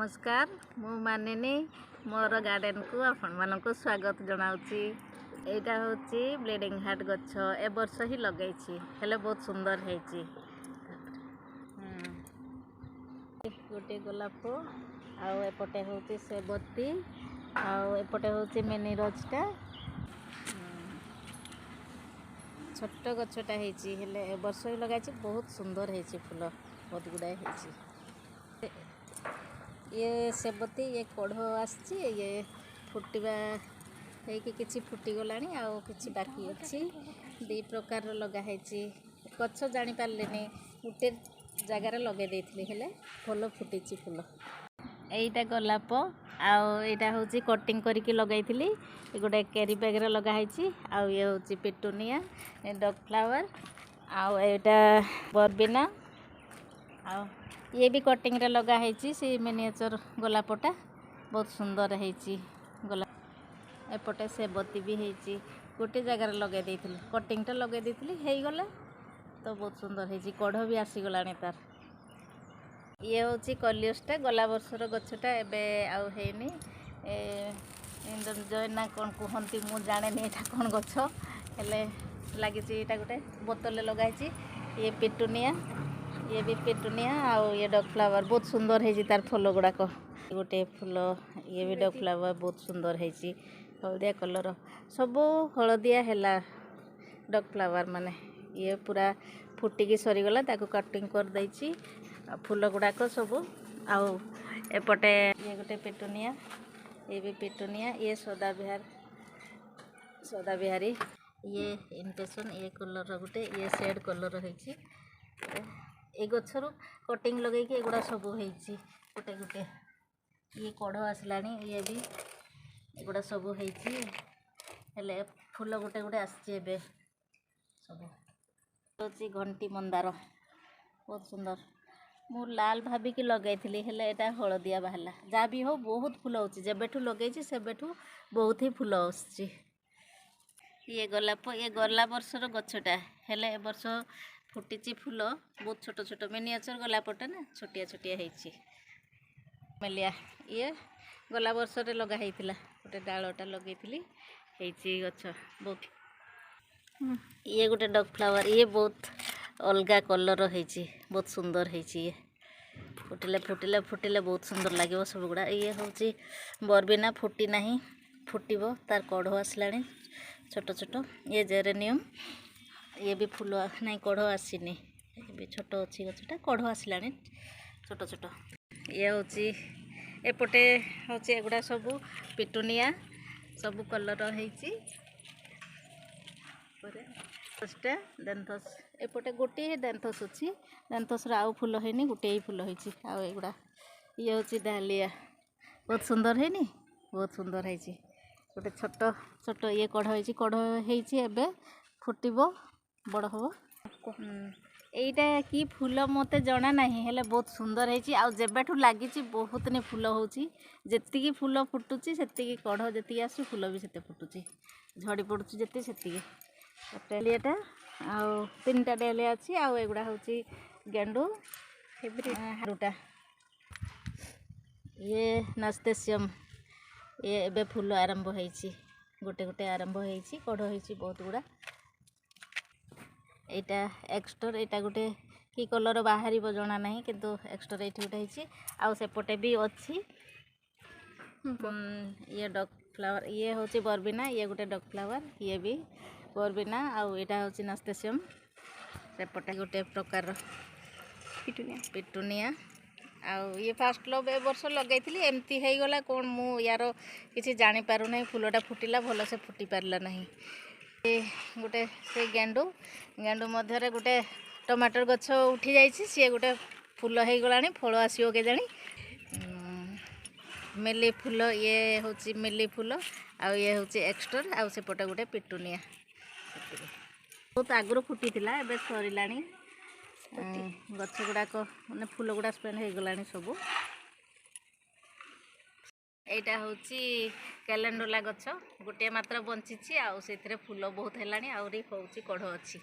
ନମସ୍କାର, ମୁଁ ମାନିନୀ ମୋର ଗାର୍ଡ଼େନକୁ ଆପଣମାନଙ୍କୁ ସ୍ୱାଗତ ଜଣାଉଛି। ଏଇଟା ହେଉଛି ବ୍ଲିଡ଼ିଂ ହାର୍ଟ ଗଛ। ଏ ବର୍ଷ ହିଁ ଲଗେଇଛି, ହେଲେ ବହୁତ ସୁନ୍ଦର ହେଇଛି। ଗୋଟିଏ ଗୋଲାପ, ଆଉ ଏପଟେ ହେଉଛି ସେବତୀ, ଆଉ ଏପଟେ ହେଉଛି ମିନି ରୋଜଟା। ଛୋଟ ଗଛଟା ହେଇଛି, ହେଲେ ଏ ବର୍ଷ ହିଁ ଲଗାଇଛି, ବହୁତ ସୁନ୍ଦର ହେଇଛି। ଫୁଲ ବହୁତ ଗୁଡ଼ାଏ ହେଇଛି। ଇଏ ସେବତୀ, ଇଏ କଢ଼ ଆସିଛି। ଇଏ ଫୁଟିବା ହେଇକି କିଛି ଫୁଟିଗଲାଣି, ଆଉ କିଛି ବାକି ଅଛି। ଦୁଇ ପ୍ରକାରର ଲଗା ହେଇଛି ଗଛ। ଜାଣିପାରିଲିନି, ଗୋଟେ ଜାଗାରେ ଲଗେଇ ଦେଇଥିଲି, ହେଲେ ଭଲ ଫୁଟିଛି ଫୁଲ। ଏଇଟା ଗୋଲାପ, ଆଉ ଏଇଟା ହେଉଛି କଟିଂ କରିକି ଲଗାଇଥିଲି, ଗୋଟେ କ୍ୟାରି ବ୍ୟାଗ୍ରେ ଲଗା ହେଇଛି। ଆଉ ଇଏ ହେଉଛି ପିଟୁନିଆ, ଡଗ୍ ଫ୍ଲାୱାର, ଆଉ ଏଇଟା ବର୍ବିନା। ଆଉ ଇଏ ବି କଟିଂରେ ଲଗା ହେଇଛି, ସେ ମିନିଏଚର୍ ଗୋଲାପଟା ବହୁତ ସୁନ୍ଦର ହେଇଛି ଗୋଲାପ। ଏପଟେ ସେବତୀ ବି ହେଇଛି। ଗୋଟେ ଜାଗାରେ ଲଗାଇ ଦେଇଥିଲି, କଟିଂଟା ଲଗାଇ ଦେଇଥିଲି, ହେଇଗଲା ତ ବହୁତ ସୁନ୍ଦର ହେଇଛି। କଢ଼ ବି ଆସିଗଲାଣି ତାର। ଇଏ ହେଉଛି କଲିଅସଟା, ଗଲା ବର୍ଷର ଗଛଟା, ଏବେ ଆଉ ହେଇନି। ଜୟ ନା କ'ଣ କୁହନ୍ତି, ମୁଁ ଜାଣେନି ଏଇଟା କ'ଣ ଗଛ, ହେଲେ ଲାଗିଛି। ଏଇଟା ଗୋଟେ ବୋତଲରେ ଲଗାହେଇଛି। ଇଏ ପିଟୁନିଆ, ଇଏ ବି ପିଟୁନିଆ, ଆଉ ଇଏ ଡଗ୍ ଫ୍ଲାୱାର, ବହୁତ ସୁନ୍ଦର ହେଇଛି ତାର ଫୁଲ ଗୁଡ଼ାକ। ଗୋଟେ ଫୁଲ, ଇଏ ବି ଡଗ୍ ଫ୍ଲାୱାର, ବହୁତ ସୁନ୍ଦର ହେଇଛି, ହଳଦିଆ କଲର୍, ସବୁ ହଳଦିଆ ହେଲା ଡଗ୍ ଫ୍ଲାୱାର। ମାନେ ଇଏ ପୁରା ଫୁଟିକି ସରିଗଲା, ତାକୁ କଟିଂ କରିଦେଇଛି ଆଉ ଫୁଲ ଗୁଡ଼ାକ ସବୁ। ଆଉ ଏପଟେ ଇଏ ଗୋଟେ ପେଟୁନିଆ, ଇଏ ବି ପେଟୁନିଆ, ଇଏ ସଦାବିହାର, ସଦାବିହାରୀ, ଇଏ ଇନଟେସନ୍, ଇଏ କଲର୍ର ଗୋଟେ, ଇଏ ସେଡ଼୍ କଲର୍ ହେଇଛି। ଏ ଗଛରୁ କଟିଂ ଲଗେଇକି ଏଗୁଡ଼ା ସବୁ ହେଇଛି ଗୋଟେ ଗୋଟେ। ଇଏ କଢ଼ ଆସିଲାଣି, ଇଏ ବି ଏଗୁଡ଼ା ସବୁ ହେଇଛି, ହେଲେ ଫୁଲ ଗୋଟେ ଗୋଟେ ଆସିଛି ଏବେ ସବୁ। ହେଉଛି ଘଣ୍ଟି ମନ୍ଦାର, ବହୁତ ସୁନ୍ଦର। ମୁଁ ଲାଲ ଭାବିକି ଲଗାଇଥିଲି, ହେଲେ ଏଇଟା ହଳଦିଆ ବାହାରିଲା। ଯାହା ବି ହଉ, ବହୁତ ଫୁଲ ହେଉଛି। ଯେବେଠୁ ଲଗେଇଛି ସେବେଠୁ ବହୁତ ହିଁ ଫୁଲ ଆସୁଛି। ଇଏ ଗୋଲାପ, ଇଏ ଗଲା ବର୍ଷର ଗଛଟା, ହେଲେ ଏ ବର୍ଷ ଫୁଟିଛି ଫୁଲ ବହୁତ ଛୋଟ ଛୋଟ। ମିନିଏଚର୍ ଗୋଲାପଟା ନା, ଛୋଟିଆ ଛୋଟିଆ ହେଇଛି। ମେଲିଆ, ଇଏ ଗଲା ବର୍ଷରେ ଲଗା ହେଇଥିଲା, ଗୋଟେ ଡାଳଟା ଲଗେଇଥିଲି, ହେଇଛି ଗଛ ବହୁତ। ଇଏ ଗୋଟେ ଡଗ୍ ଫ୍ଲାୱାର, ଇଏ ବହୁତ ଅଲଗା କଲର୍ ହେଇଛି, ବହୁତ ସୁନ୍ଦର ହେଇଛି। ଇଏ ଫୁଟିଲେ ଫୁଟିଲେ ଫୁଟିଲେ ବହୁତ ସୁନ୍ଦର ଲାଗିବ ସବୁଗୁଡ଼ା। ଇଏ ହେଉଛି ବର୍ବିନା, ଫୁଟି ନାହିଁ, ଫୁଟିବ, ତାର କଢ଼ ଆସିଲାଣି ଛୋଟ ଛୋଟ। ଇଏ ଜେରେନିୟମ୍, ଇଏ ବି ଫୁଲ ନାଇଁ, କଢ଼ ଆସିନି, ଏବେ ଛୋଟ ଅଛି ଗଛଟା, କଢ଼ ଆସିଲାଣି ଛୋଟ ଛୋଟ। ଇଏ ହେଉଛି, ଏପଟେ ହେଉଛି ଏଗୁଡ଼ା ସବୁ ପିଟୁନିଆ, ସବୁ କଲର୍ ହେଇଛି। ଡେନ୍ଥସ୍, ଏପଟେ ଗୋଟିଏ ଡେନ୍ଥସ୍ ଅଛି। ଡେନ୍ଥସ୍ର ଆଉ ଫୁଲ ହେଇନି, ଗୋଟିଏ ହିଁ ଫୁଲ ହେଇଛି। ଆଉ ଏଗୁଡ଼ା, ଇଏ ହେଉଛି ଡାଲିଆ, ବହୁତ ସୁନ୍ଦର ହେଇନି? ବହୁତ ସୁନ୍ଦର ହେଇଛି। ଗୋଟେ ଛୋଟ ଛୋଟ ଇଏ କଢ଼ ହେଇଛି, କଢ଼ ହେଇଛି, ଏବେ ଫୁଟିବ, ବଡ଼ ହେବ। ଏଇଟା କି ଫୁଲ ମୋତେ ଜଣା ନାହିଁ, ହେଲେ ବହୁତ ସୁନ୍ଦର ହେଇଛି। ଆଉ ଯେବେଠୁ ଲାଗିଛି ବହୁତ ଫୁଲ ହେଉଛି। ଯେତିକି ଫୁଲ ଫୁଟୁଛି ସେତିକି କଢ଼ ଯେତିକି ଆସୁଛି, ଫୁଲ ବି ସେତେ ଫୁଟୁଛି, ଝଡ଼ି ପଡ଼ୁଛି ଯେତିକି ସେତିକି। ଡାଲିଆଟା, ଆଉ ତିନିଟା ଡାଲିଆ ଅଛି। ଆଉ ଏଗୁଡ଼ା ହେଉଛି ଗେଣ୍ଡୁ ହାରୁଟା। ଇଏ ନାସ୍ତେସିୟମ୍, ଇଏ ଏବେ ଫୁଲ ଆରମ୍ଭ ହେଇଛି, ଗୋଟେ ଗୋଟେ ଆରମ୍ଭ ହେଇଛି, କଢ଼ ହେଇଛି ବହୁତ ଗୁଡ଼ା। ଏଇଟା ଏକ୍ସଟର, ଏଇଟା ଗୋଟେ କି କଲର୍ ବାହାରିବ ଜଣା ନାହିଁ, କିନ୍ତୁ ଏକ୍ସଟର ଏଇଠି ଗୋଟେ ହେଇଛି, ଆଉ ସେପଟେ ବି ଅଛି। ଇଏ ଡଗ୍ ଫ୍ଲାୱାର, ଇଏ ହେଉଛି ବର୍ବିନା, ଇଏ ଗୋଟେ ଡଗ୍ ଫ୍ଲାୱାର, ଇଏ ବି ବର୍ବିନା, ଆଉ ଏଇଟା ହେଉଛି ନାସ୍ତେସିୟମ୍। ସେପଟେ ଗୋଟେ ପ୍ରକାରର ପିଟୁନିଆ, ପିଟୁନିଆ। ଆଉ ଇଏ ଫାଷ୍ଟ ଲଭ୍, ଏ ବର୍ଷ ଲଗାଇଥିଲି, ଏମିତି ହେଇଗଲା କ'ଣ ମୁଁ ୟାର କିଛି ଜାଣିପାରୁନାହିଁ। ଫୁଲଟା ଫୁଟିଲା, ଭଲସେ ଫୁଟି ପାରିଲା ନାହିଁ। ଗୋଟେ ସେ ଗେଣ୍ଡୁ, ଗେଣ୍ଡୁ ମଧ୍ୟରେ ଗୋଟେ ଟମାଟର ଗଛ ଉଠି ଯାଇଛି, ସିଏ ଗୋଟେ ଫୁଲ ହେଇଗଲାଣି, ଫଳ ଆସିବ କେଜାଣି। ମେଲି ଫୁଲ, ଇଏ ହେଉଛି ମେଲି ଫୁଲ, ଆଉ ଇଏ ହେଉଛି ଏକ୍ସଟର, ଆଉ ସେପଟେ ଗୋଟେ ପିଟୁନିଆ। ସେତିକି ବହୁତ ଆଗରୁ ଫୁଟିଥିଲା, ଏବେ ସରିଲାଣି। ଗଛ ଗୁଡ଼ାକ ମାନେ ଫୁଲ ଗୁଡ଼ା ସ୍ପେଣ୍ଡ ହେଇଗଲାଣି ସବୁ। ଏଇଟା ହେଉଛି କ୍ୟାଲେଣ୍ଡୁଲା ଗଛ, ଗୋଟିଏ ମାତ୍ର ବଞ୍ଚିଛି, ଆଉ ସେଥିରେ ଫୁଲ ବହୁତ ହେଲାଣି, ଆହୁରି ହେଉଛି, କଢ଼ ଅଛି।